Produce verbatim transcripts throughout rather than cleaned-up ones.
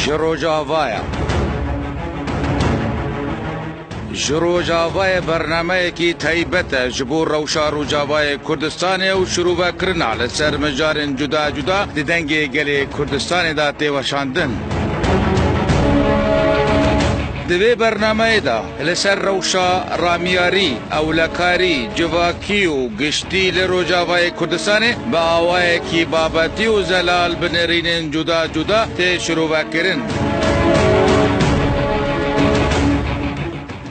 Ji Rojavayê. Ji Rojavayê bernameyekî taybet e ji bo rewşa Rojavayê Kurdistanê û şirove kirina li ser mijarên cuda cuda di dengê gelê Kurdistanê de tê weşandin. Di vê bernameyê de li ser rewşa ramiyarî, ewlekarî, civakî û giştî li Rojavayê Kurdistanê bi awayekî babetî û zelal bi nerînên cuda cuda tê şirovekirin.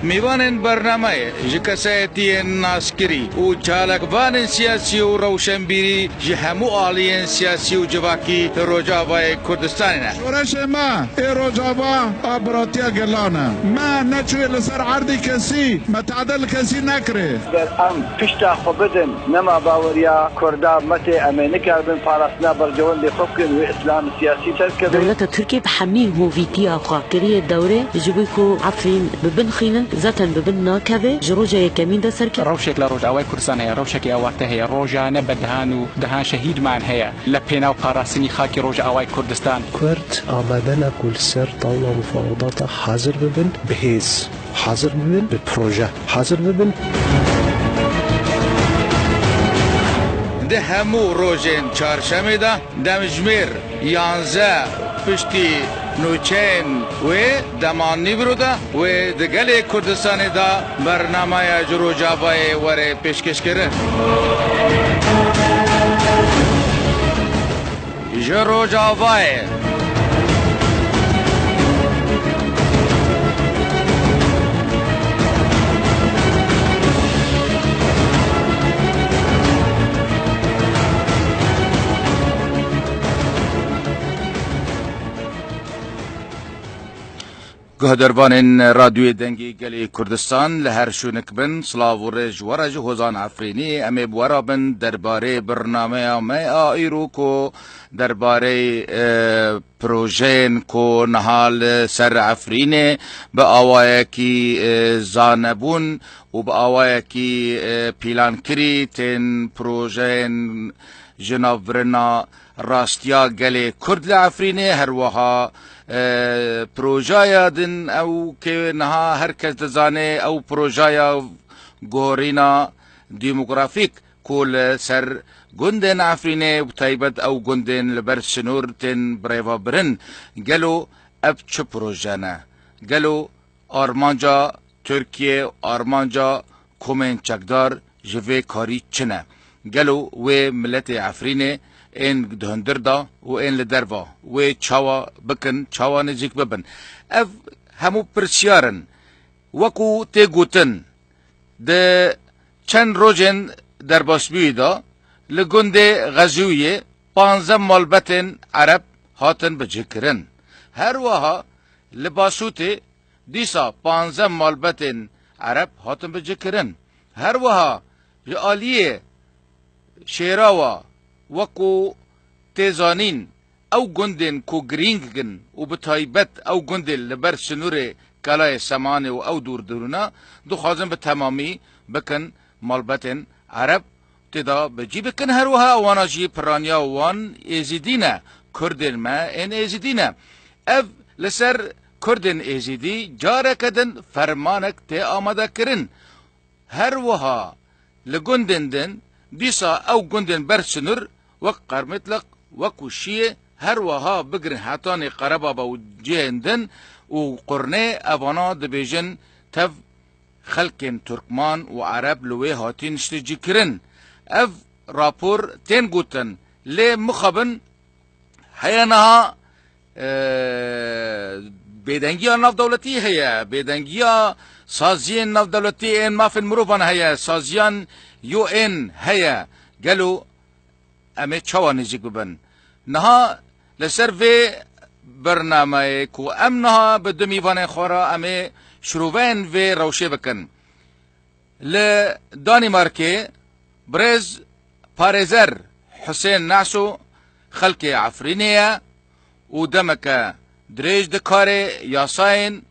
Mêvanên bernameyê ji kesayetiyên naskirî û çalakvanên siyasî û rewşenbîrî ji hemû aliyên siyasî û civakî li Rojavayê Kurdistanê ne. Şoreşê me ê Rojava a biratiya gelan e. Me neçûye li ser erdê kesî, me tehdê li kesî nekirê. Ger em pişta xwe bidin, nema baweriya Kurda me tê, em ê nikaribin parastina berjewendê xwe bikin, wê îslam siyasî derkeve. Dewleta Tirkiyê bi hemî hovîtiya xwe kiriye dewrê, ji bo ku Efrîn bi bin xînin, zaten bi bin nakeve, ji roja yekemîn de ser ket. Rewşek li Rojavayê Kurdistan heye, rewşekê awarte heye, rojane bi dehan û dehan şehîdman heye li pênav parastinî xakê Rojavayê Kurdistan. Kurd amade ne ku li ser tawla mufawedata hazir bibin, bi hêz hazir bibin, bi proje hazir bibin. Di hemû rojên çarşemê de demjimêr yanzdeh piştî nûçeyên wê dema nîvro de wê di gelê Kurdistanê de bernameya ji Rojavayê were pêşkêşkirin. Ji Rojavayê. Guhdarvanên Radyoyê Dengê Gelê Kurdistan li her şûnik bin, silav û rê ji we re ji Hozan Efrînî. Em ê bi we re bin derbarê birnameya me a îro ku derbarê, e, projeyên ku niha li ser Efrînê bi awayekî, e, zanebûn û bi awayekî, e, pîlankirî tên projeyên ji navbirina rastiya gelê Kurd li Efrînê, her wiha, e, projaya din ew ke niha her kes dizane ew projaya gorîna demografîk ku li ser gundên Efrînê, bi taybet ew gundên li ber sinûr tên birêvebirin. Gelo ev çi proje ne? Gelo armanca Tirkiye, armanca komên çekdar ji vê karî çi ne? Gelo wê miletê Efrînê ên di hundir de û ên li derva wê çawa bikin, çawa nêzîk bibin? Ev hemû pirsyar in. Wekû tê gotin, di çend rojên derbasbûyî de li gundê Xezûyê panzdeh malbetên Ereb hatin bicihkirin. Her wiha li Basûtê dîsa panzdeh malbetên Ereb hatin bicihkirin. Her wiha ji aliyê Şêrawa, wekû tê zanîn, ew gundên ku girîng in û bi taybet ew gundên li ber sinûrê Kelayê Semanê û ew dûrdûrûna dixwazin bi temamî bikin malbetên Ereb, tê de bi cî bikin. Her wiha wana jî piraniya wan Êzîdî ne, Kurdên me ên Êzîdî ne. Ev li ser Kurdên Êzîdî careke din fermanek tê amadekirin. Her wiha li gundên din, dîsa ew gundên ber sinûr wek Qermêtliq, wek û Şiyê, her wiha bigirin hetanê Qerebaba û cihên din û Qurnê, evana dibêjin tev xelkên Turkman û Ereb li wê hatîn niştecîkirin. Ev rapor tên gotin, lê mixabin heye niha, e, bêdengiya navdewletî heye, bêdengiya saziyên navdewletî ên mafên mirovan heye, saziyan U N heye. Gelo em ê çawa nêzîk bibin? Niha li ser vê bernameyê ku em niha bi du mîvanên xwe re em ê şiroveyên vê rewşê bikin. Li Danîmarkê birêz parêzer Husên Naso xelkê Efrînê ye û demeke dirêj dikarê yasayên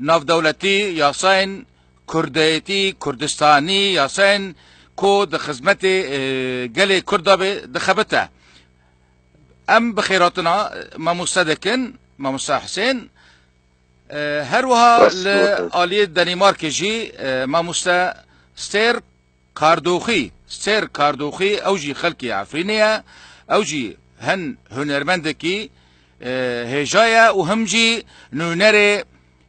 navdewletî, yasayên kurdayetî, kurdistanî, yasayên ku di xizmetê, e, gelê Kurd de be, dixebite. Em bi xêrhatina mamoste dikin. Mamosta Husên, e, her wiha li aliyê Danîmarkê jî, e, mamoste Stêr Kardoxî, Stêr Kardoxî, ew jî xelkê Efrînê ye, ew jî hin hunermendekî, e, hêja ye û him jî nûnerê,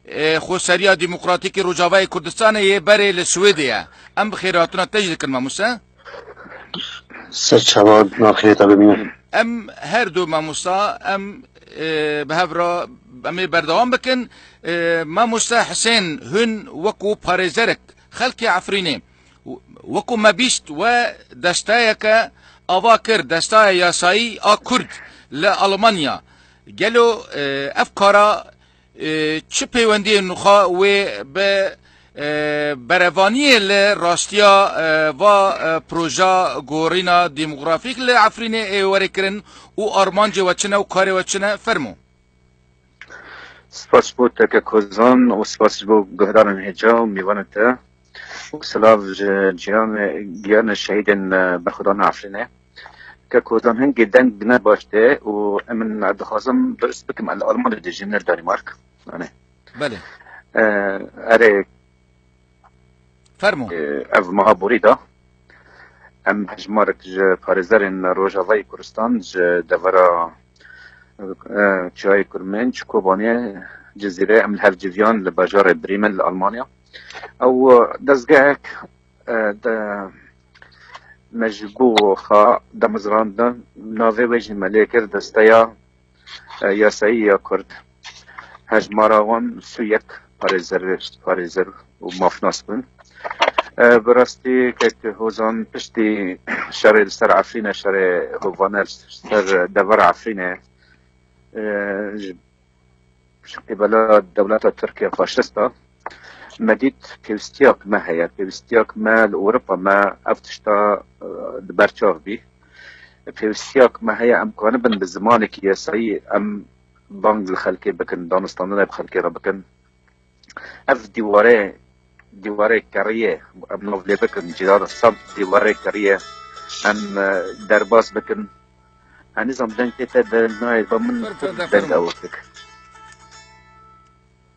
e, Xweseriya Demokratîk ê Rojavayê Kurdistanê yê berê li Swêdê ye. Em bi xêrhatina te jî dikin, mamoste. Ser çava, navxêrê te bimîne. Em her du mamosta, em, e, bi hev re, em ê berdewam bikin. E, mamoste Husên, hûn wekû parêzerek xelkê Efrînê, wekû me bîst we desteyeke ava kir, destaya yasayî a Kurd li Almanya. Gelo, e, ev kara, e, çi pêwendiyên xwe wê bi, e, berevaniyê li rastiya, e, va, e, proja gorîna demografîk li Efrînê ê were kirin û armancê we çi ne û karê we çi ne? Fermo. Spas ji bo te kek Hozan û spas ji bo guhdarên hêja û mêvanên te. Û silav ji ciyanê, giyanê şehîdên, e, berxwedana Efrînê. Kek Hozan, hingê deng ne baş tê û min dixwazim durust bikim, li Almanya dijîm, ne Danîmark. Yanî, Belê. e, erê, Fermo. e, ev meha borî de em hejmarek ji parêzerên Rojavayê Kurdistan ji devera, e, Çiyayê Kurmenc, Kobanê, Cizîrê, em li hev civiyan li bajarê Bremen li Almanya. Ew dezgehek, e, de me ji bo xwe damezrandin, navê wê jî me lê kir desteya, e, yasayî ya Kurd. Hejmara wan sî û yek parêzer, parêzer û mafnas bûn. E, bi rastî kek Hozan piştî şerê li ser Efrîne, şerê hovane li ser devera Efrîne, e, ji ji qîbela dewleta Tirk ya faşist a, me dît pêwîstiyak me heye, pêwîstiyak me li Ewropa me ev tişta, e, li ber çav bî. Pêwîstiyak me heye, em kanibin bi zimanekî yasayî em bang li xelkê bikin, danûstandinê bi xelkê re bikin. Ev dîwarê, dîwarê keriyê, em nav lê bikin, cîdara sed dîwarê keriyê, em, e, derbas bikin. Ez nizam deng tê te de nayê, ba min Fermo, pir fermo, deng fermo. Awirtik.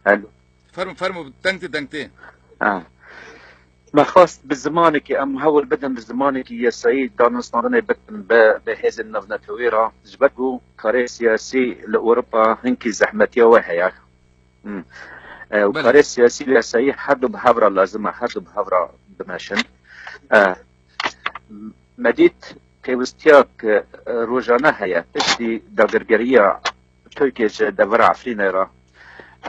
Alo. Fermo, fermo, deng tê, deng tê. Ha. Me xwest bi zimanekî, em hewl bidin bi zimanekî yasayî danûstandinê bikin bi, bi hêzên navnetewî re, ji ber ku karê siyasî li Ewropa hinkî zehmetiya wê heye. Hmm. E, û Belê. Karê siyasî û yasayî her du bi hev re lazim e, her du bi hev re bimeşin. E, me dît pêwîstiyak, e, rojane heye piştî dagirgeriya Tirkiyê ji devera Efrînê re.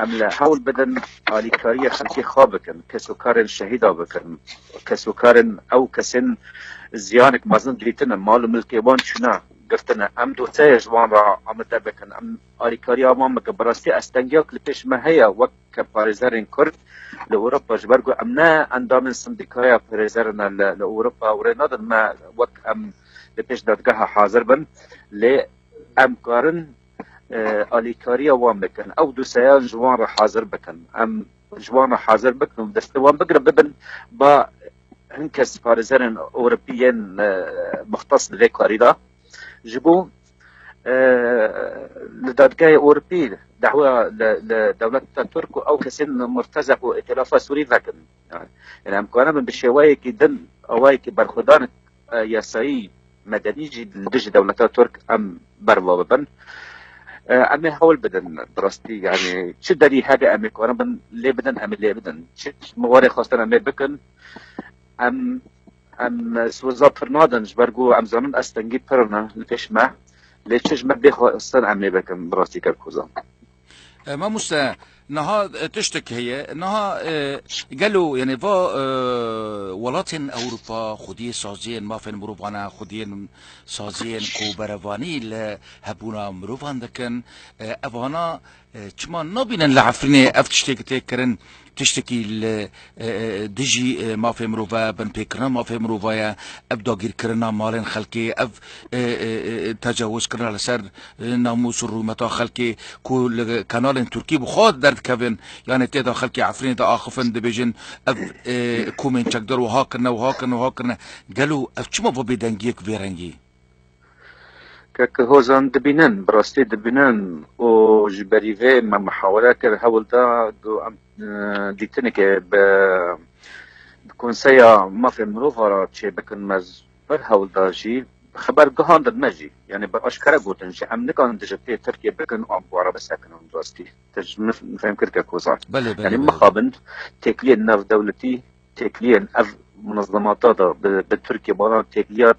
Em li hewl bidin alîkariya xelkê xwe bikin, kesûkarên şehîda bikin, kesûkarên ew kesên ziyanek mezin dîtine, mal û milkê wan çûne, girtine. Em dosyayê ji wan re amade bikin, em alîkariya wan bikin. Bi rastî estengiyak li pêş me heye wek parêzerên Kurd li Ewropa, ji ber ku em ne endamên sindîkaya parêzeran ne li, li Ewropa û rê nadin me wek em li pêş dadgeha hazir bin. Lê em karin, e, alîkariya wan bikin. Ew dosyeyan ji wan re hazir bikin. Em ji wan re hazir bikin û destê wan bigirin, bibin ba hin kes parêzerên Ewropî yên, e, muxtes li vê karî de. Ji bo, e, li dadgehê Ewropî dehwa li, li dewleta Tirk û ew kesên murtezek û îtilafa Sûrî vekin. Yani, yani em kanibin bi şêweyekî din, awayekî berxwedan, e, yasayî medenî jî li dijî dewleta Tirk em berva bibin. E, em ê hewl bidin, bi rastî, yani çi derî hebe em ê karin bin lê bidin, em ê lê bidin. Çi miwarê xwestin em ê bikin, em, em soza pir nadin, ji ber ku em zanin estengî pir ne li pêş me, lê çi ji me bê xwestin em ê bikin, bi rastî kek Hozan. E, mamoste, niha, e, tiştek heye. Niha, e, gelo, yani va, e, welatên Ewropa xwediyê saziyên mafên mirovan e, xwediyên saziyên ku berevanî li hebûna mirovan dikin. E, evana, e, çima nabînin li Efrînê ev tiştê tê kirin, tiştekî li e, e, dijî, e, mafê mirov e, binpêkirina mafê mirov e, ev dagîrkirina malên xelkê, ev, e, e, e, tecawizkirina li ser, e, namûs û rûmeta xelkê ku li kanalên Tirkî bi xwe derdikevin, yanê tê de xelkê Efrînê diaxifin, dibêjin ev, e, komên çekdar wiha kirine, wiha kirine, wiha kirine. Gelo ev çima va bêdengiyek vê rengî? Kek Hozan dibînin, bi rastî dibînin û ji berî vê me muhawele kir, hewl da ku em, e, dîtineke bi, bi Konseya Mafê Mirova re çêbikin, me zor hewl da jî, xeber gihandin me jî. Yanî bi aşkere gotin jî, em nikarin dijitê Tirkiyê bikin, an bi we re bisekinin rastî. Te ji min fêm kir Kek Hozan. Belê, belê, Yanî belê. mixabin têkiliyên navdewletî, têkiliyên ev munezemata de bi, bi Tirkiye bana têkiliya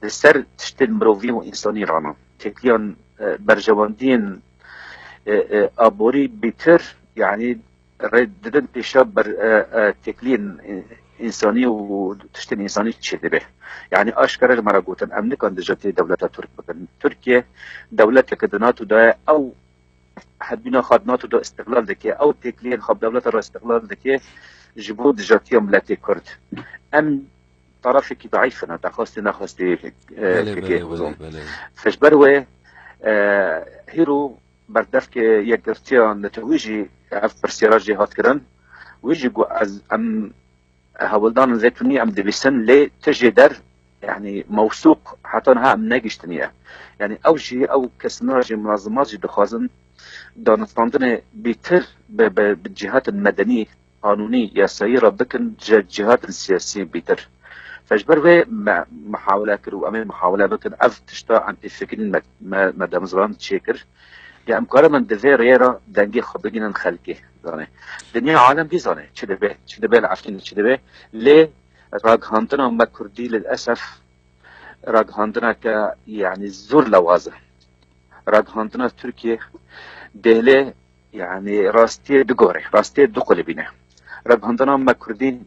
li ser tiştên mirovî û însanî rana. Têkiliyan, e, berjewendiyên, e, e, aborî bîtir, yanî rê didin pêşa ber, e, e, têkiliyên, e, însanî û tiştên însanî çêdibe. Yanî aşkere ji me re gotin, em nikan dijatê dewleta Tirk bikin. Tirkiye dewleteke di NATO de ye, ew hebîna xwe di NATO de îstiqlal dike, ew têkiliyên xwe bi dewleta re îstiqlal dike ji bo dijatiya miletê Kurd. Em tarafekî daîf in, te xwestî nexwestî, e, Belê, fikê belê, hozan. belê, belê. Ji ber wê, e, hîro berdevkê yekgirtiya netewî jî ev pirsiyara jê hat kirin. Wî jî got, ez, em hewldanên vê tunî em dibîsin, lê tijê der, yanî mewsûq heta niha em negiştiniye. Yanî ew jî, ew kesina jî, munazimat jî dixwazin danûstandinê bîtir bi, bi, bi cîhatin medenî, qanûnî, yasayî re bikin, ji cîhatin siyasî bîtir. Fe ji ber wê me muhawele kir û em ê muhawele bikin. Ev tişta em pê fikirîn me, me, me demizran çêkir. Ya em karimin di vê rêyê re dengê xwe bigînin xelkê. Zanê. Dinya alem bî zanê. Çi dibe, çi dibe li Efrînê çi dibe. Lê ragihandina me kurdî lilesef ragihandineke, yanî zor lewaz e. Ragihandina Tirkiye dêlê, yanî rastiyê digore, rastiyê diqulibîne. Ragihandina me kurdî,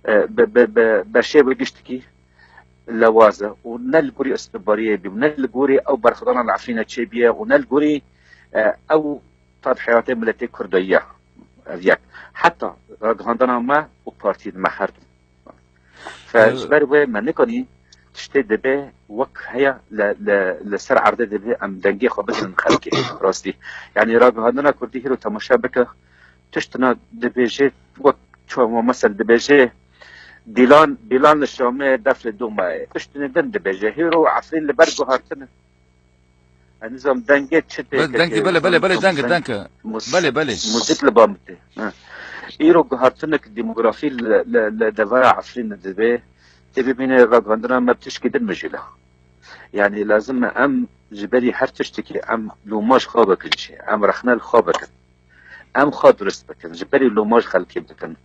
e, bi, bi, bi, beşê bi giştikî lewaz e û ne li gorî îstixbariyê bî û ne li gorî ew berxwedana li Efrînê çêbûye û ne li gorî, e, ew tadhiyatê miletê Kurd de ye. Ev yek. Heta ragihandina me û partiyên me her du. Fe Ev- ji ber wê me nikanî tiştê dibe wek heye li, li, li ser erdê dibe em dengê xwe bidin xelkê. Rastî. Yanî ragihandina Kurdî hîro temaşe bike, tiştina dibêje wek çawa mesel dibêje, Dîlan, Dîlan li Şamê def li dû me ye. Tiştine din dibêje. Hîro Efrîn li ber guhartin. Ez nizam dengê çi tê Be-, dengê, belê, belê, belê, dengê, dengê. Belê, belê. Muzîk li ba min tê. Ha. Îro guhartinek demografî li, li, li devera Efrînê dibe. Tê bibîne ragihandina me bi tişkî din mijîle. Yanî lazim e em ji berî her tiştekî em lûma ji xwe bikin jî. Em rexne li xwe bikin. Em xwe durist bikin. Ji berî lûma ji xelkê bikin.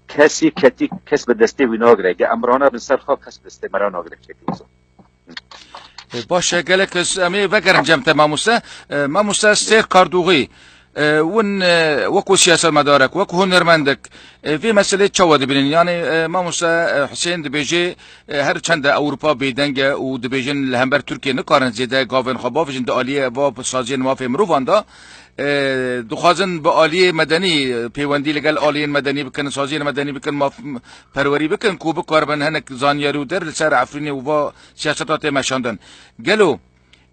Kesî ketî, kes bi destê wî nagire. Ge em rana bin ser xwe, kes bi destê me re nagire ketî. E, baş e, gelek ez, em ê vegerin cem te mamoste. E, mamoste Sêr Kardoxî, e, win, e, wekî siyasetmedarek, wekî hunermendek, e, vê meselê çawa dibînin? Yanî, e, mamoste, e, Husên dibêje, e, her çend e Ewropa bêdeng e û dibêjin li hember Tirkiye nikarin zêde gavên xwe bavêjin di aliyê va saziyên mafê mirovan de, e, dixwazin bi aliyê medenî, e, pêwendî li gel aliyên medenî bikin, saziyên medenî bikin, maf-, perwerî bikin ku bikaribin hinek zanyarî û der li ser Efrînê û va siyaseta tê meşandin. Gelo,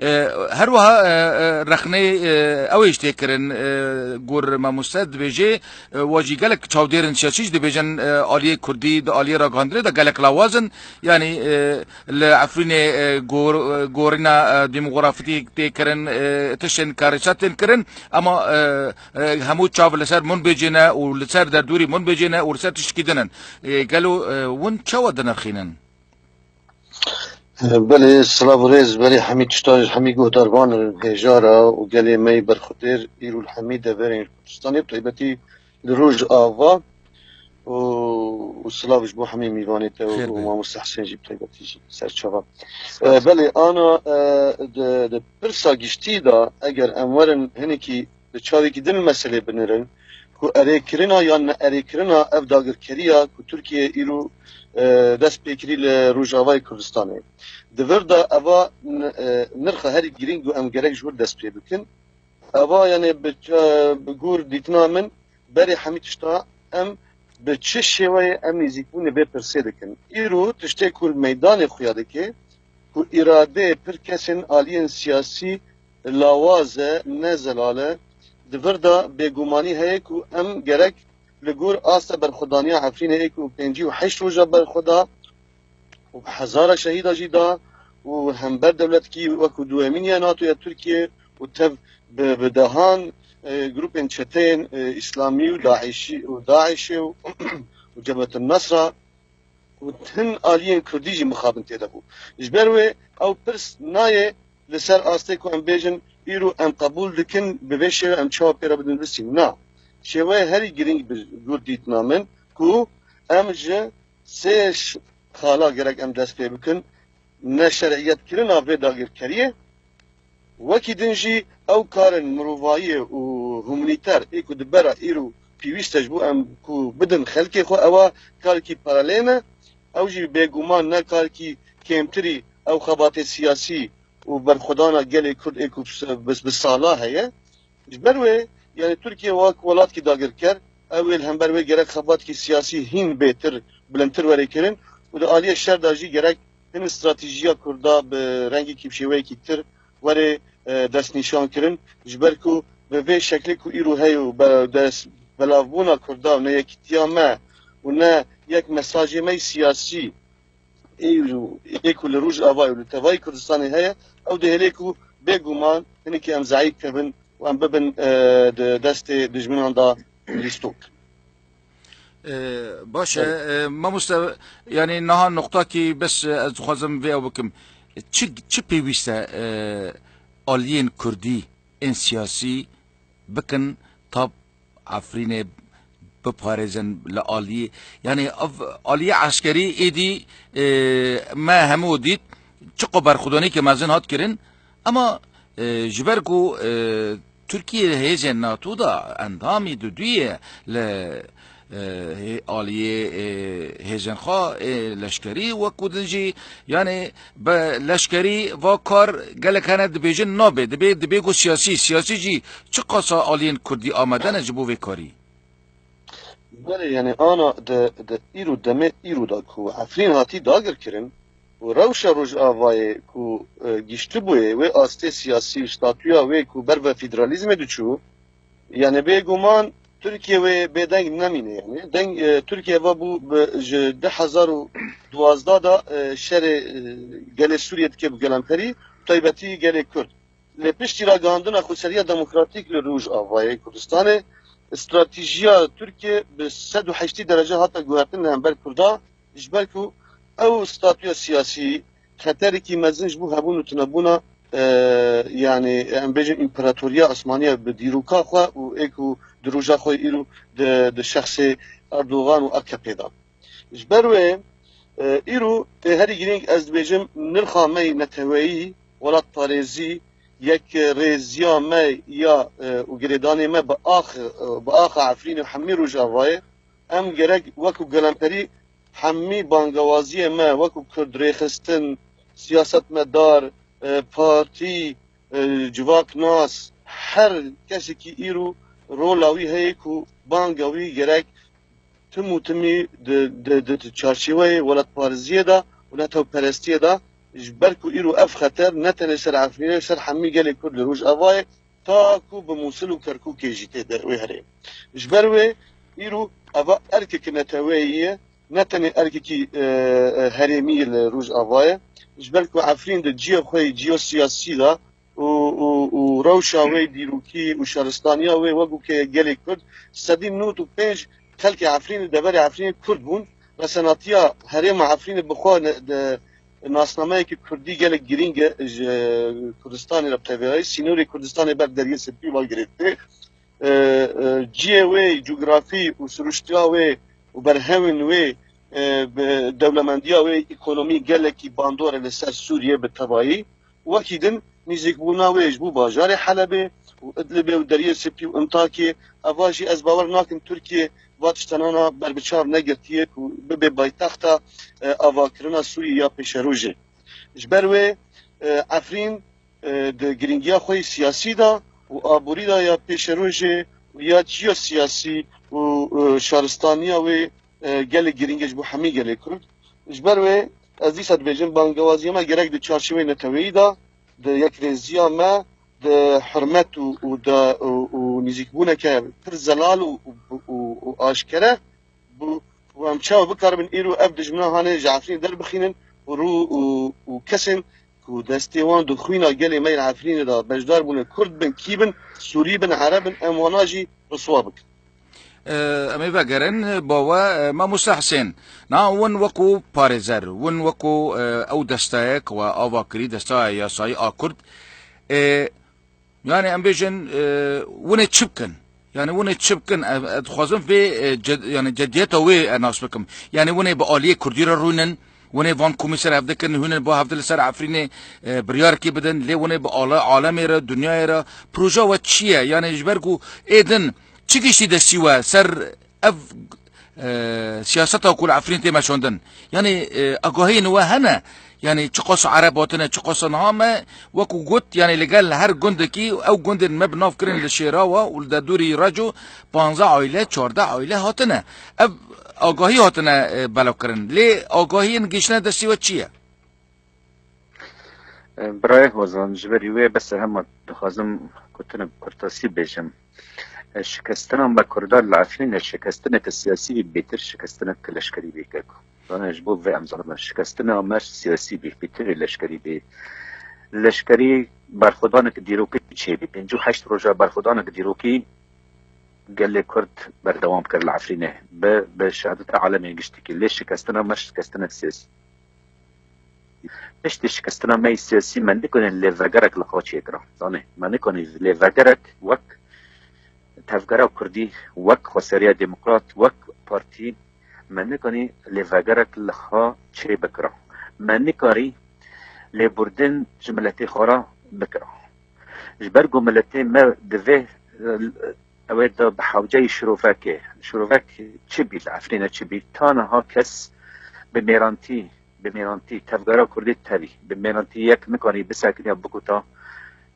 e, her wiha, e, e, rexnê, e, ew ê jî tê kirin, e, gor mamoste dibêje, e, wa jî gelek çavdêrên siyasî jî dibêjin, e, aliyê Kurdî di aliyê ragihandinê de gelek lawaz in. Yanî, e, li Efrînê, e, gor-, e, gorîna, e, demografîkî tê kirin, e, tiştên karêsa tên kirin, ama, e, e, hemû çav li ser Minbicê ne û li ser derdorî Minbicê ne û li ser tiştkî din in. E, gelo, e, win çawa dinirxînin? Belê, silav û rêz berî hemî tişta ji hemî guhdarvan hêja re û gelê me yê berxwedêr, îro li hemî deverên Kurdistanê, bi taybetî li Rojava û, û silav ji bo hemî mîvanê te û, Xêr û be. Mamoste Husên jî bi taybetî jî serçava. Sağ ol. E, belê, ana, e, di, di pirsa giştî de eger em werin hinekî di çavekî din meselê binirin ku erêkirina yan ne erêkirina ev dagirkeriya ku Tirkiye îro, e, dest pê kirî li Rojavayê Kurdistanê. Di vir de eva n-, e, nirxa herî girîng ku em gerek ji wir dest pê bikin. Eva, yanî bi ça-, bi gor dîtina min berê hemî tişta em bi çi şêweyê em nêzîkbûnê vê pirsê dikin. Îro tiştê ku li meydanê xuya dike, ku îradeyê pir kesên aliyên siyasî lawaz e, ne zelal e. Di vir de bêgumanî heye ku em gerek li gor asta berxwedaniya Efrînê ê ku pêncî û heşt roja berxwe da û bi hezara şehîda jî da û hember dewletkî wekû duyemîn ya NATOya Tirkiye û tev bi, bi dehan, e, grûpên çeteyên, e, îslamî û DAIŞî û DAIŞê û, û Cebhetun Nasra û hin aliyên Kurdî jî mixabin tê de bû. Ji ber wê ew pirs nayê li ser astê ku em bêjin îro em qebûl dikin bi vê şêwê em çawa pê re bidin bistîn. Na. Şêweyê herî girîng bi gor dîtina min ku em ji sê ş-, xala gerek em dest pê bikin, neşer'iyetkirina vê dagirkeriyê. Wekî din jî ew karên mirovayî û humanîter ê ku di bera îro pêwîst e ji bo em ku bidin xelkê xwe, ewa karekî paralel e. Ew jî bêguman ne karekî kêmtirî ew xebatê siyasî û berxwedana gelê Kurd ê ku bi, bi, bi sala heye. Ji ber wê, yani Tirkiye wek welatkî dagirker, ew ê li hember wê gerek xebatkî siyasî hîn bêtir, bilindtir were kirin û di aliyê şer de jî gerek hin stratejiya Kurda bi rengekî bi şêweyekî tir were, e, destnîşan kirin. Ji ber ku bi vê şeklê ku îro heye û be-, dest belavbûna Kurda û neyekîtiya me û ne yek mesajê me yê siyasî ê, ê ku li Rojavayê û li tevayî Kurdistanê heye, ew dihêle ku bêguman hinekî em zeîf kevin û em bibin, e, di destê dijminan de lîstok. E, baş e, e, mamoste, yani niha noqtakî bes, e, ez dixwazim vê ew bikim. Çi, çi pêwîst e, e, aliyên Kurdî ên siyasî bikin ta Efrînê biparêzin li aliyê, yani ev aliyê eskerî êdî, e, me hemû dît çiqo berxwedanîkê mezin hat kirin, ema, e, ji ber ku, e, Tirkiye hêzên NATO da endamî duduyê li, e, hê-, aliyê, e, hêzên xwe, e, leşkerî, wek ku din jî, yani bi leşkerî va kar gelek hene dibêjin nabe, dibê, dibê ku siyasî, siyasî jî çiqasa aliyên Kurdî amade ne ji bo vê karî? Belê, yani ana di, di îro demê îro da ku Efrîn hatî dagirkirin û rewşa Rojavayê ku, e, giştibûyê wê astê siyasî, statuya wê ku ber ve federalîzmê diçû, yani bêguman Tirkiye wê bêdeng nemîne yani. Deng, e, Tirkiye ve bû bi, ji du hezar û duwazdeh de, e, şerê, e, gelê Sûriye dike bi gelemperî, taybetî gelê Kurd. Lê piştî ragihandina xweseriya demokratîk li Rojavayê Kurdistanê, stratejiya Tirkiye bi sed û heştî derece hate guhertin li hember Kurda, ji ber ku ew statuya siyasî xeterekî mezin ji bo hebûn û tunebûna, e, yani em bêjin împaratoriya Osmaniya bi dîroka xwe û ê ku di roja xwe îro di, di şexsê Erdogan û A K P de. Ji ber wê, e, îro tê herî girîng ez dibêjim nirxa me yê neteweyî, welatparêzî, yekrêziya me ya, e, û girêdanê me bi ax, e, bi axa Efrînê û hemî Rojavayê, em gerek wekû gelemperî hemî bangewaziyê me wekû Kurd rêxistin, siyasetmedar, e, partî, e, civaknas, her kesekî îro rola wî heye ku banga wî gerek tim û timî di, di, di, di çarçîweyê welatparêziyê de û netewperestiyê de, ji ber ku îro ev xeter ne tenê ser Efrînê, ser hemî gelê Kurd li Rojavayê, ta ku bi Mûsil û Kerkûkê jî tê de wê herê. Ji ber wê îro eva erkeke neteweyî ye, ne tenê erkekî, e, e, herêmî ye li Rojavayê. Ji ber ku Efrîn di ciyê xwe yê ciyosiyasî de û, û, û rewşa wê dîrokî û şaristaniya wê wekû ke gelê Kurd, sedî nod û pênc xelkê Efrînê, deverê Efrînê Kurd bûn. Resenatiya herêma Efrînê bi xwe ne-, de, nasnameyekî Kurdî gelek girîng e ji Kurdistanê re bi tevayî. Sînorê Kurdistanê ber Deriyê Spî ve girêdayî. E, e, ciyê wê, cografî û siruştiya wê û berhevên wê, e, bi dewlemendiya wê ekonomî gelekî bandor e li ser Sûriye bi tevayî. Wekî din nîzîkbûna wê ji bo bajarê Helebê û Idlibê û Deriyê Spî û Intakê, eva jî ez bawer nakim Tirkiye va tiştanana berbiçav negirtiye ku bibe baytexta, e, avakirina Sûriyê ya pêşerojê. Ji ber wê, e, Efrîn, e, di girîngiya xwe yê siyasî de û aborî de ya pêşerojê û ya ciyosiyasî û, e, şaristaniya wê, e, gelek girîng e ji bo hemî gelê Kurd. Ji ber wê ez dîsa dibêjim, bangewaziya me gerek di çarçoveyê neteweyî de, di yekrêziya me, di hurmet û, û, de, û, û nîzîkbûneke pir zelal û, û, û, û aşkere bû û em çawa bikaribin îro ev dijmina hanê ji Efrînê derbixînin û rû û, û kesên ku destê wan di xwîna gelê me yên Efrînê de beşdar bûne, Kurd bin, kî bin, Sûrî bin, Ereb bin, em wana jî riswa bikin. Em ê vegerin bo we, e, Mamoste Hisên. Na win wekû parêzer, win wekû, e, ew desteyek we ava kirî, desteya yasayî a Kurd. E, Yani em bêjin, e, winê çi bikin? Yani winê çi bikin? E, e, dixwazim vê, e, ced-, yani cediyeta wê, e, nas bikim. Yani winê bi aliyê Kurdî re rûnin, winê van komî ser hev dikin, hûnin bo hevdil li ser Efrînê, e, biryarekî bidin, lê winê bi ala-, alemê re, dinyayê re, proja we çi ye? Yani ji ber ku ê din çi giştî destî we ser ev, e, siyaseta ku li Efrîn tê meşandin. Yanî, e, agahiyên we hene. Yanî çiqas Ereb hatine, çiqas niha me, wekî got, yanî li gel her gundekî, ew gundên me bi nav kirin li Şêrawa û li derdorî Reco panzdeh aile, çardeh aile hatine. Ev agahî hatine, e, belav kirin. Lê agahiyên gihiştine destî we çi ye? Birayê Hozan, ji berî wê bes hema dixwazim gotinek bi kurtasî bêjim. Şikestina me Kurdan li Efrînê şikestineke siyasî bî bêtir şikestineke leşkerî bî keko. Zanê ji bo vê em zanibin şikestina me siyasî bî bêtir leşkerî bî. Leşkerî berxwedanek dîrokî çêbî. Pêncî û heşt roja berxwedanek dîrokî gelê Kurd berdewam kir li Efrînê. Bi, bi şehadeta alemên giştikî. Lê şikestina me şikestinek siyasî. Piştî şikestina me yî siyasî me nikonî lêvegerek li xwe çêkira. Zanê, me nikonî lêvegerek wek tevgera kurdî, wek xweseriya demokrat, wek partî, me nikonî lêvegerek li xwe çêbikira. Me nikarî lêburdin ji miletê xwe re bikira. Ji ber ku miletê me divê, e, ew ê de bi hewceyî şirovekê, şirovek çi bî li Efrînê çi bî, ta niha kes bi mêrantî, bi mêrantî tevgera kurdî tevî, bi mêrantî yek nikarî bisekiniya biguta,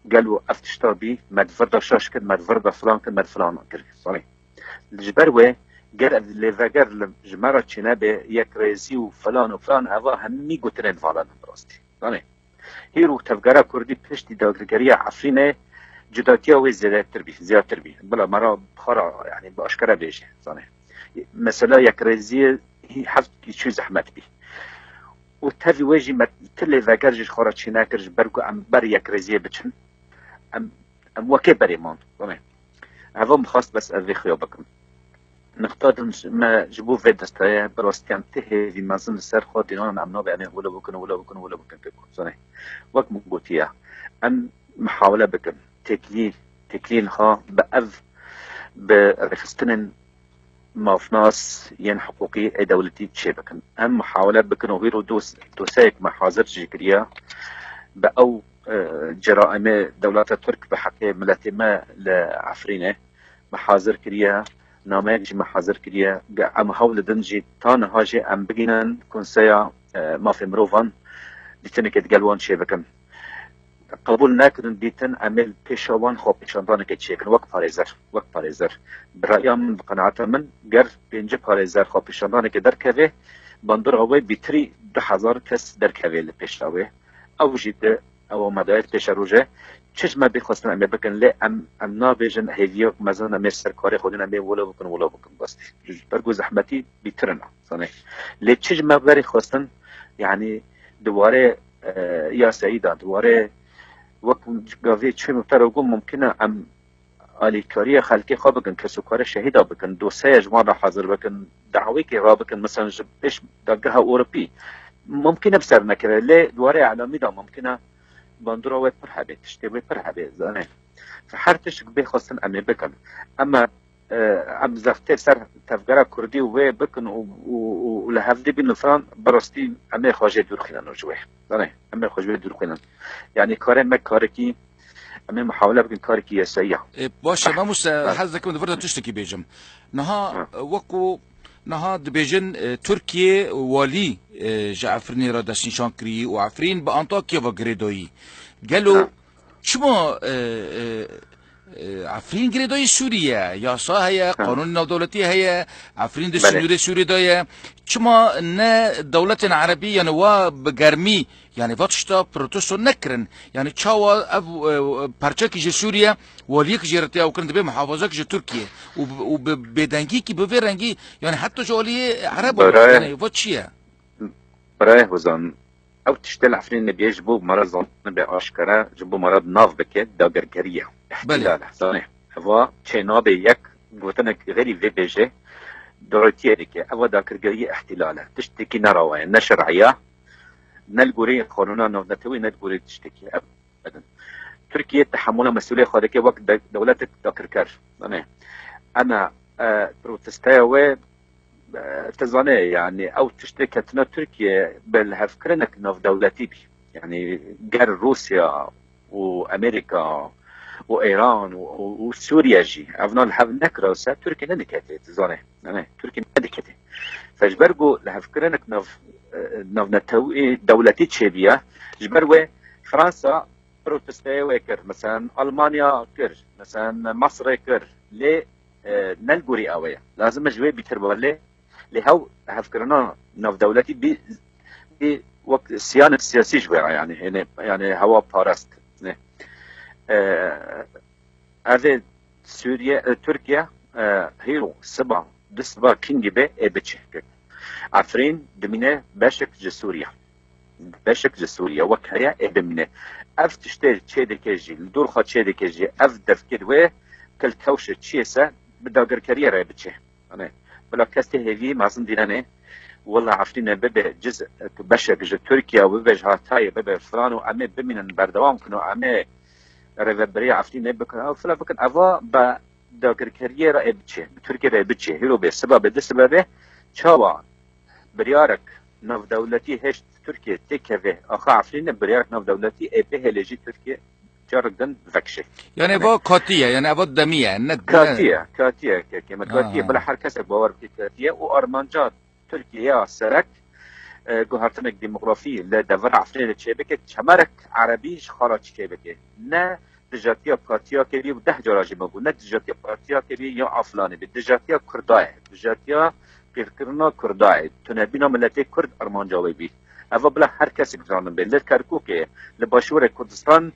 gelo ev tişta bî, me di vir de şaş kir, me di vir de filan kir, me di filan kir. Sorry. Ji ber wê ger ev lêveger li, ji me re çênebe, yekrêzî û filan û filan, eva hemî gotinên vala ne bi rastî. Zanê. Hîro tevgera kurdî piştî dagirkeriya Efrînê cudatiya wê zêdetir bî, zêdetir bî. Bila me re xwe re, yanî bi aşkere bêje, zanê. Mesela yekrêziyê hî heft çû zehmet bî. Û tevî wê jî me ti lêveger jî ji xwe re çênekir ji ber ku em ber yekrêziyê biçin. Em, em wekê berê man, zanê. Eva min xwest bes ez vê xuya bikim. Nixta din me ji bo vê desteye bi rastî em ti hêvî mezin li ser xwe dînan em nabê em ê wilo bikin, wilo bikin, wilo bikin pê ku zanê. Wek min gotiye, em mihawele bikin, têkilî, têkiliyên xwe bi ev, bi rêxistinên mafnas yên hiqûqî ê dewletî çê bikin. Em mihawele bikin û hîro dos-, doseyek me hazir jî kiriye bi ew, e, ceraîmê dewleta Tirk bi heqê miletê me li Efrînê. Me hazir kiriye, nameyek jî me hazir kiriye. Em hewl didin jî ta niha jî em bigihînin Konseya, e, Mafê Mirovan, dîtinekê digel wan çêbikin. Qebûl nekirin dîtin, em ê li pêşa wan xwepêşandanekê çêkin, wek parêzer, wek parêzer. Bi raya min, bi qenaeta min, ger pêncî parêzer xwepêşandanekê derkeve, bandora wê bîtirî du hezar kes derkeve li pêşa wê. Ew jî di ew amadeyê pêşerojê. Çi ji me bê xwestin em ê bikin, lê em, em nabêjin hêviyek mezin em ê ser karê xwe din em ê wilo bikin, wilo bikin, bastî. Ji ber ku zehmetî bîtir in, zanê. Lê çi ji me berê xwestin, yanî di warê, e, yasayî de, di warê wek gavê çûyê min te re got, mumkin e em alîkariya xelkê xwe bikin, kesokare şehîda bikin, dosyeya ji wan re hazir bikin, dawekê rabikin, mesela ji pêş dageha Ewropî. Mumkin e bi ser nekeve, lê di warê elamî de mumkin e bandora wê pir hebe, tiştê wê pir hebe, zanê. Her tişt bê xwestin em ê bikin. Ema, e, em zeftê ser tevgera kurdî û wê bikin û, û, û, û li hevdî bin û filan, bi rastî em ê xwe jê dûr xînin ji wê. Zanê, em ê xwe ji wê dûr xînin. Yanî karê me karekî Em ê muhawele bikin karekî yasayî ya. E, baş e, Beh, mamoste, beh. Hez dikim di vir de tiştekî bêjim. Niha, Ha. e, wekû niha dibêjin, e, Tirkiye walî, e, ji Efrînê re destnîşan kirî û Efrîn bi Antakya ve girêdayî. Gelo Ha. çima, e, e, e, Efrîn girêdayî Sûriye? Yasa heye, Ha. qanûnê navdewletî heye, Efrîn di Belê. Sinûrê Sûriyê de ye. Çima ne dewletên erebî, yani wa bi germî Yani va tişta protesto nekirin. Yani çawa ev, e, perçekî ji Sûriye, waliyek jê re tê ew kirin, dibe muhafazek ji Tirkiye. Û bi, û bi bêdengîkî bi vê rengî, yani heta ji aliyê Erebo re, Birayê, yani va çi ye? Birayê Hozan, Ew tiştê li Efrînê bê ji bo mara zanîn be aşkere, ji bo mara di nav bike, dagirkeriye. Belê. Îhtilal e. Zanê, eva çê nabe yek gotinek xerî vê bêje, dawetiyê dike. Eva dagirkeriyê îhtilal e. Tiştekî ne rawa ye, ne şer'î ye, ne li gorî qanûna navnetewî, ne li gorî tiştekî. Ev bedin. Tirkiye tehemûla mesûlê xwe dike wek de-, dewletek dagirker. Zanê, ena, e, protestoya wê, e, tu zanê, yani, ew tiştê ketina Tirkiye bi lihevkirinek navdewletî bî. Yani, ger Rûsya û Amerîka û Îran û, û, û Sûriye jî evna li hev nekira se, Tirkiye nediketê, tu zanê. Yani, Tirkiye nediketê. Fe ji ber ku lihevkirinek nav, e, navnetewî dewletî çêbiye, ji ber wê Fransa protestoyê wê kir, mesela Almanya kir, mesela Mesrê kir, lê, e, ne li gorî ew e. Lazim e ji wê bîtir be, lê, lê hew hevkirina navdewletî bî, bî wek siyanek siyasî ji wê re, yani, yani, yani hewa parest. Ne. E, Evê Sûriye, e, Tirkiye, e, hîro siba, du siba kingî be ê biçe. Efrîn dimîne beşek ji Sûriye. Beşek ji Sûriye wek heye ê bimîne. Ev tiştê çê dike jî, li dor xwe çê dike jî, ev devkir wê kilkewşe çiyê se bi dagirkeriyê re biçe. Hani, bila kes tê hêvî mezin dînenê, wela Efrîne bibe ciz, beşek ji Tirkiye, bibe ji Hatayê, bibe filan û em ê bimînin, berdewam kin û em ê rêveberiya Efrînê bikin, ew fila bikin, eva bi dagirkeriyê re ê biçe, bi Tirkiye re ê biçe. Hîro bê, siba bê, du siba bê, çawa biryarek navdewletî hêşt Tirkiye têkeve axa Efrînê, biryarek navdewletî ê bihêle jî Tirkiye carek din vekişe. Yani, yani, eva katî ye, yani eva demî ye, ne, ne Katî ye, katî ye, kekê me, katî ye. Ha, ha. Bila her kesek bawer bike katî ye û armanca Tirkiye ya serek, e, guhertinek demografî li devera Efrînê de çêbike, kemerek erebî ji xala çêbike. Ne dijatiya partiyakê bî û deh cara jî me got, ne dijatiya partiyakê bî ya a filanê bî. Dijatiya Kurda ye, dijatiya qîrkirina Kurda ye. Tunebîna miletê Kurd armanca wê bî. Eva bila her kesek zanin bê. Li Kerkûkê, li Başûrê Kurdistan,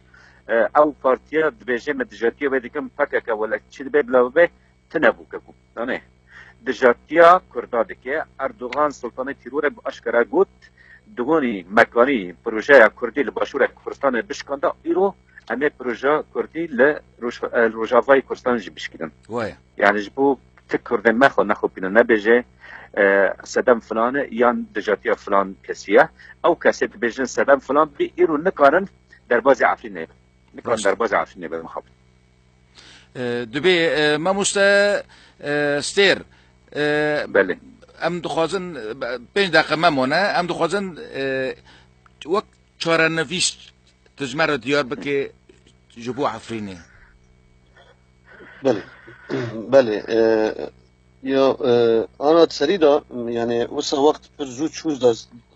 e, ew partiya dibêje me dijatiya wê dikim, P K K, wele çi dibe bila bibe, tune bû kekû. Danê. Dijatiya Kurda dike. Erdogan, Sultanê Tîrorê bi aşkera got, diwanî mekanî projeya Kurdî li Başûrê Kurdistanê bişkanda, îro em ê projeya Kurdî li Roj-, e, Rojavayê Kurdistanê jî bişkînin. Waye. Yani ji bo ti Kurdên me xwe nexopînin, nebêje, e, sedem filan e yan dijatiya filan kesî ye. Ew kesê dibêjin sedem filan bî, îro nikarin derbazî Efrînê bin. Nikarin Rast. derbazî Efrînê bin, mixabin. E, dibê, e, mamoste, e, Stêr, e, Belê. em dixwazin, e, pênc deqe me mane, em dixwazin, e, wek çarenivîs tu ji me re diyar bike ji bo Efrînê. Belê. Belê. E, ya, e, ana serî de, yani, wisa wext pir zû çû da,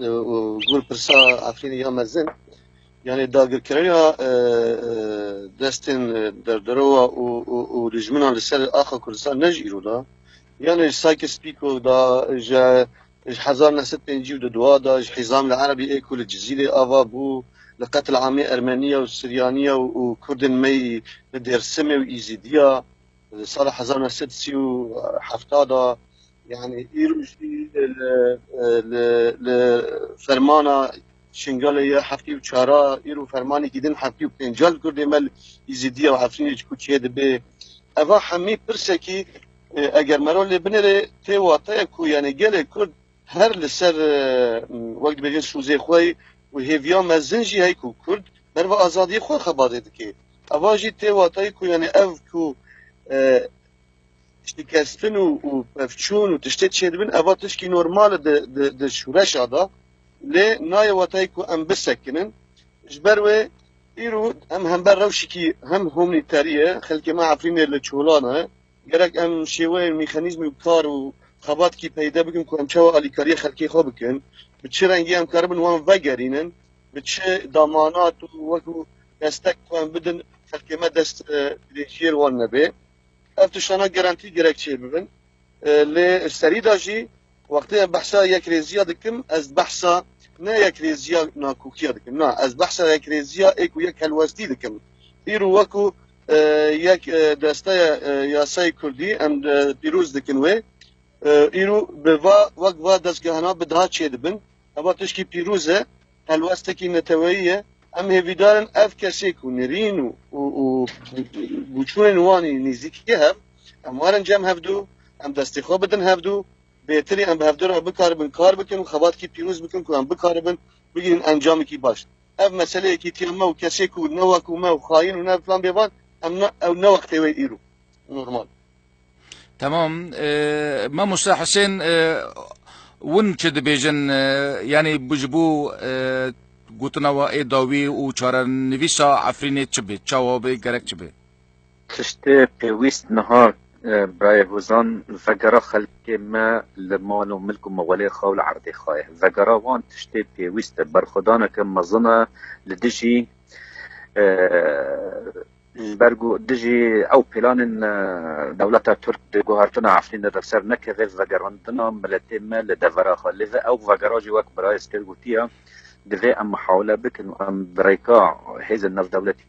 e, gor pirsa Efrînê ya mezin. Yani dagirkeriya, e, e, destên, e, derderowa û, û, û dijminan li ser axa Kurdistan ne ji îro da. Yani ji Sykes-Picot da, ji, ji hezar neh sed pêncî û du da, ji Hizam el Erebî ê ku li Cizîrê ava bû, li qetil amê Ermeniya û Siryaniya û, û Kurdên me yî li Dêrsimê û Îzîdiya, li sala hezar neh sed sî û heft da, yani îro jî li, li, li fermana Şingalê ya heftê û çar, îro fermanekî din heftê û pênc li Kurdê me li Îzîdiya û Efrînê ji ku çê dibe. Eva hemî pirsekî, e, eger me re lê binêre tê wateye ku, yani, gelê Kurd her li ser, e, wek dibêjin sûzê xwe û hêviya mezin jî heye ku Kurd berva azadiyê xwe xebatê dike. Eva jî tê watayê ku, yani, ev ku, e, şikestin û, û pevçûn û tiştê çêdibin, eva tişkî normal e di, di, di şûreşa de. Lê nayê watayê ku em bisekinin. Ji ber wê îro em hember rewşekî hem humanitarî ye, xelkê me Efrînê li çolan e. Gerek em şêweyên, mîkanîzmên kar û xebatkî peyde bikin ku em çawa alîkariyê xelkê xwe bikin, bi çi rengî em karibin wan vegerînin, bi çi damanat û wekû destek ku em bidin xelkê me dest, e, dirêjiyê li wan nebe. Ev tiştana gerantî gerek çêbibin. E, lê serî de jî wextê em behsa yekrêziya dikim, ez behsa ne yekrêziya nakokiya dikim. Na, ez behsa yekrêziya ê ku yek helwestî dikim. Îro wekû, e, yek, e, desteya, e, yasayê Kurdî em, e, pîroz dikin wê. E, îro bi va, wek va dezgehana bi daha çêdibin. Eva tişkî pîroz e. helwestekî neteweyî ye. Em hêvîdar in ev kesê ku nirîn û, û, û bûçûnên wan ê nêzîkî hev, em werin cem hevdû, em destê xwe bidin hevdû, bêtirî em bi hevdû re bikaribin kar bikin û xebatekî pîroz bikin ku em bikaribin bigihînin encamekî baş. Ev mesele yekîtiya me û kesê ku ne wek û me û xayîn û ne filan bêvan, em ne, ew ne wextê wê îro. Normal. Tamam. E, Mamoste Husên, e, win çi dibêjin, e, yanî bu, ji bo, e, gotina we ê dawî û çarenivîsa Efrînê çi be? Çawa be? Gerek çi be? Tiştê pêwîst niha, e, birayê Hozan, vegera xelkê me li mal û milk û mewelê xwe û li erdê xwe ye. Vegera wan tiştê pêwîst e. Berxwedaneke mezin e li dijî, e, ji ber ku dijî ew pêlanên, e, dewleta Tirk di guhertina Efrînê de ser nekeve vegerandina miletê me li devera xwe. Lê ve ew vegera jî wek birayê Sker gotiye, divê em mihawile bikin û em bi rêka hêzên navdewletî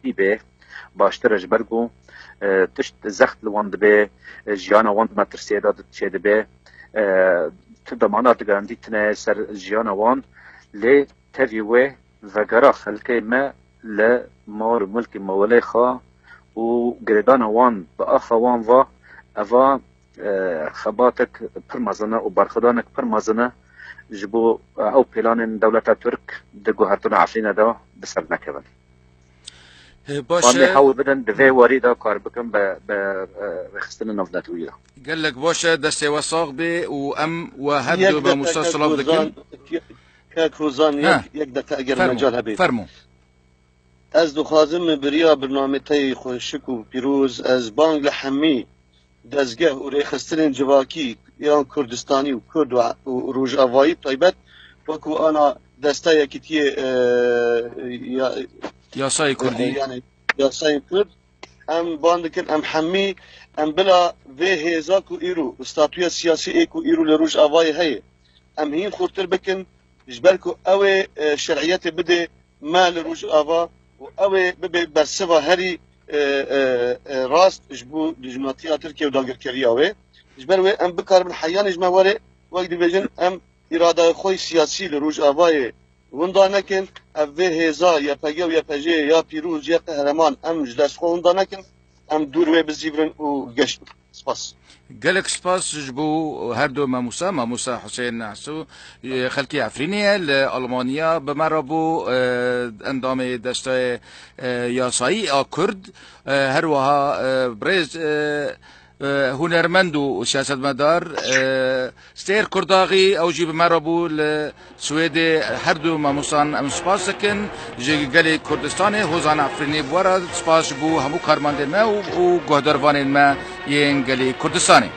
bê baştir e, ji ber ku, e, tişt zext li wan dibe, e, jiyana wan di metirsiyê de çêdibe, e, tu demana digerandî tine ser jiyana wan, lê tevî wê vegera xelkê me li mal û milkê mewelê xwe û girêdana wan bi axa wan ve, eva, e, xebatek pir mezin e û berxwedanek pir mezin e ji bo, e, ew pêlanên dewleta Tirk di guhertina Efrînê de bi ser nekevin. E, baş Wan lê e. Hewl bidin di vê warî de kar bikin bi, bi, e, rêxistinê navdewletî re. Gelek baş e, destê we sax bê û em we her Yek du deqe Mamoste kek silav dikin. Hozan, kek Hozan, Ha. yek, yek deqe eger Fermo, mecal hebe. Fermo. Ez dixwazim bi riya birnamê te yê xweşik û pîroz, ez bang li hemî dezgeh û rêxistinên civakî yan Kurdistanî û Kurd û, û Rojavayî taybet, wekû ana desta yekîtiyê, e, ya, Yasayê Kurdî. e, yani yasayên Kurd, em ban dikin, em hemî, em bila vê hêza ku îro, statuya siyasî ê ku îro li Rojavayê heye, em hîn xurtir bikin, ji ber ku ew ê, e, şer'iyetê bidê me li Rojava û ew ê bibe bersiva herî, e, e, e, rast ji bo dijminatiya Tirkiye û dagirkeriya wê. Ji ber wê em bikaribin heyanê ji me were, wek dibêjin, em îradaya xwe yê siyasî li Rojavayê winda nekin, ev vê hêza Y P G û Y P J ya pîroz, ya qehreman, em ji dest xwe winda nekin, em dûr wê bizîvirin û geş bikin. Spas. Gelek spas ji bo her du mamosta, mamosta Husên Esû, e, xelkê Efrînê ye, li Almanya bi me re bû, e, endamê destayê, e, yasayî a Kurd, e, her wiha, e, birêz, e, e, hunermend û siyasetmedar, e, Stêr Kurdaxî, ew jî bi me re bû li Swêdê. Her du mamostan em spas dikin. Ji gelê Kurdistanê, Hozan Efrînî bi we re spas ji bo hemû karmendên me û, û guhdarvanên me yên gelê Kurdistanê.